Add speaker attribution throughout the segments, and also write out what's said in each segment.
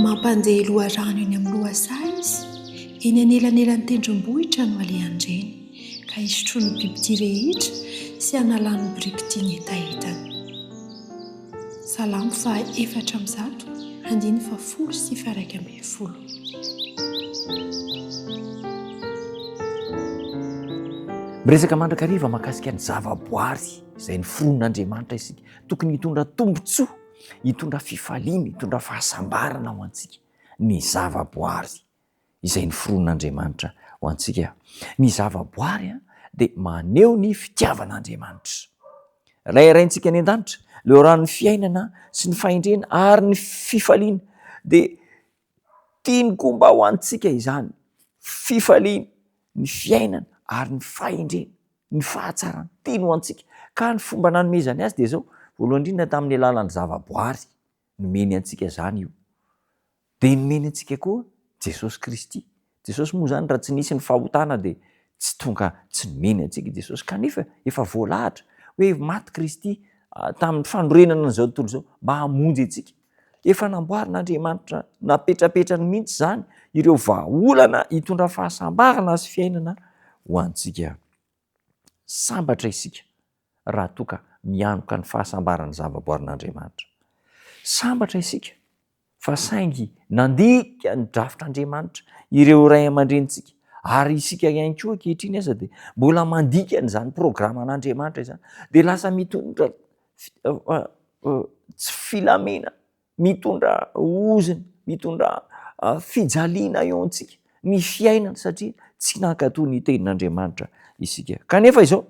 Speaker 1: Mampandeha loharano eny amin'ny lohasaha izy, eny anelanelan'ny tendrombohitra no alehan'ireny, ka hisotroan'ny bibidia rehetra sy hanalan'ny birikidia ny hetahetany. Salamo faha 104, andininy faha 10 sy faha 11.
Speaker 2: Miresaka mandrakariva mahakasika ny zavaboary izay noforonin'Andriamanitra isika. Tokony hitondra tombontsoa, hitondra fifaliana, hitondra fahasambarana ho antsika ny zavaboary izay noforonin'Andriamanitra ho antsika. Ny zavaboary dia maneho ny fitiavan'Andriamanitra. Ilay Raintsika any an-danitra, loharanon'ny fiainana sy ny fahendrena ary ny fifaliana dia tiany koa mba ho antsika izany fifaliana, ny fiainana ary ny fahendrena, ny fahatsarana, tiany ho antsika. Ka ny fomba nanomezany azy dia izao, voalohany indrindra tamin'ny alalan'ny zavaboary, nomeny antsika izany io. Dia nomeny antsika koa Jesosy Kristy. Jesosy moa izany raha tsy nisy ny fahotana dia tsy tonga tsy nomeny antsika i Jesosy. Kanefa efa voalahatra hoe maty Kristy tamin'ny fanorenana an'izao tontolo izao mba hamonjy antsika. Efa namboarin'Andriamanitra napetrapetrany mihitsy izany ireo vahaolana hitondra fahasambarana sy fiainana ho antsika. Sambatra isika raha toa ka mianoka ny fahasambaran'ny zavaboarin'Andriamanitra. Sambatra isika fa saingy nandika ny drafitr'Andriamanitra ireo ray aman-drenintsika ary isika ihany koa ankehitriny aza dia mbola mandika an'izany programan'Andriamanitra izany dia lasa mitondra tsy filamina mitondra ozona, mitondra fijaliana eo amintsika ny fiainana satria tsy nankatò ny tenin'Andriamanitra isika. Kanefa izao,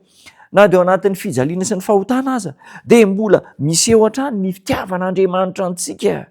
Speaker 2: na dia ao anatin'ny fijaliana sy ny fahotana aza dia mbola miseho hatrany ny fitiavan'Andriamanitra antsika.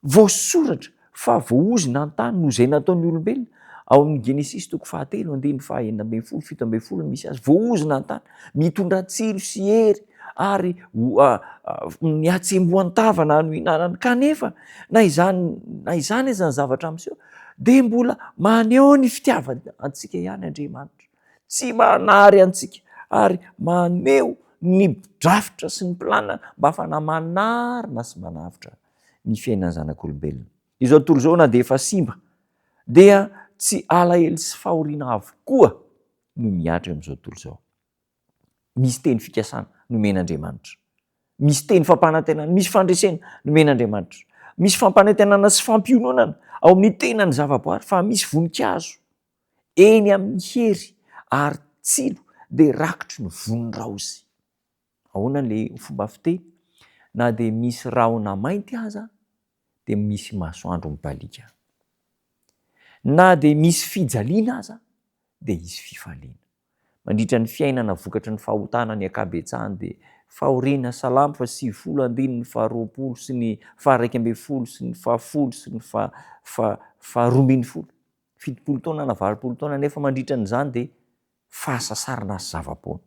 Speaker 2: Voasoratra fa voaozona ny tany noho izay nataon'ny olombelona, ao amin'ny Genesisy toko fahatelo andininy faha 16, 17 no misy azy. Voaozona ny tany, mitondra tsilo sy hery ary ny hatsembohan-tavana no ihinanany. Kanefa na izany na izany aza ny zavatra miseho dia mbola maneho ny fitiavany antsika ihany Andriamanitra. Tsy manary antsika ary maneho ny drafitra sy ny planina mba afana manarina sy manavotra ny fiainan'ny zanak'olombelona. Izao tontolo izao na dia efa simba dia tsy alahelo sy fahoriana avokoa no mihatra eo amin'izao tontolo izao. Misy teny fikasana nomen'Andriamanitra. Misy teny fampanantenana, misy fandresena nomen'Andriamanitra. Misy fampanantenana sy fampiononana ao amin'ny tenan'ny zavaboary fa misy voninkazo eny amin'ny hery ary tsilo dia rakotry ny vonin-draozy. Ahoana ilay fomba fiteny? Na dia misy rahona mainty aza dia misy masoandro mibaliaka. Na dia misy fijaliana aza dia hisy fifaliana. Mandritra ny fiainana vokatry ny fahotana ny ankabetsahany dia fahoriana Salamo faha 90 andininy faha 20 sy ny faha 11 sy ny faha 10 sy ny faha faha faha 12. 70 taona na 80 taona nefa mandritra an'izany dia fahasasarana sy zava-poana.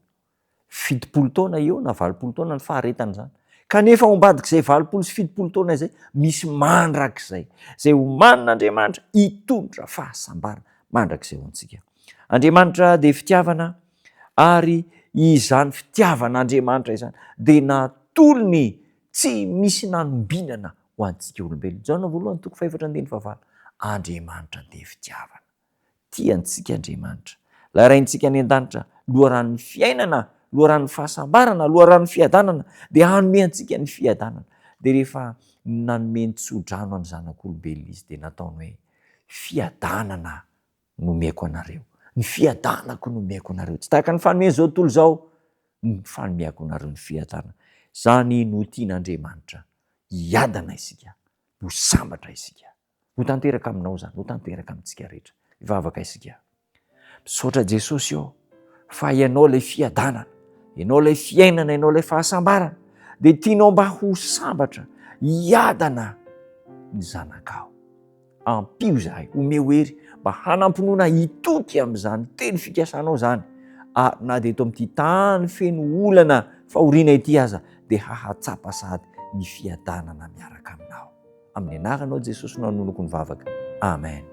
Speaker 2: 70 taona eo na 80 taona ny faharetan'izany. Kanefa ao ambadik'izay 80 sy 70 taona izay misy mandrakizay izay omanin'Andriamanitra hitondra fahasambarana mandrakizay ho antsika. Andriamanitra dia fitiavana ary izany fitiavan'Andriamanitra izany dia natolony tsy misy nanombinana ho antsika olombelona. Jaona voalohany toko fahefatra andininy fahavalo. Andriamanitra dia fitiavana. Tia antsika Andriamanitra. Ilay Raintsika any an-danitra, loharanon'ny fiainana, loharanon'ny fahasambarana, loharanon'ny fiadanana, dia hanome antsika ny fiadanana. Dia rehefa nanome ny tsodrano an'ny zanak'olombelona Izy dia nataony hoe, fiadanana nomeko anareo, ny fiadanako nomeko anareo. Tsy tahaka ny fanomen'izao tontolo izao ny fanomehako anareo ny fiadanana. Izany no tian'Andriamanitra, hiadana isika, ho sambatra isika. Ho tanteraka aminao izany, ho tanteraka amintsika rehetra. Hivavaka isika. Misaotra Jesosy ô, fa Ianao ilay fiadanana, Ianao ilay fiainana, Ianao ilay fahasambarana. Dia tianao mba ho sambatra, hiadana ny zanakao. Ampio izahay, omeo hery mba hanam-pinoana hitoky amin'izany teny fikasanao izany. Ary na dia eto amin'ity tany feno olana fahoriana ity aza dia hahatsapa sahady ny fiadanana miaraka aminao. Amin'ny anaranao Jesosy no anonoko ny vavaka. Amen.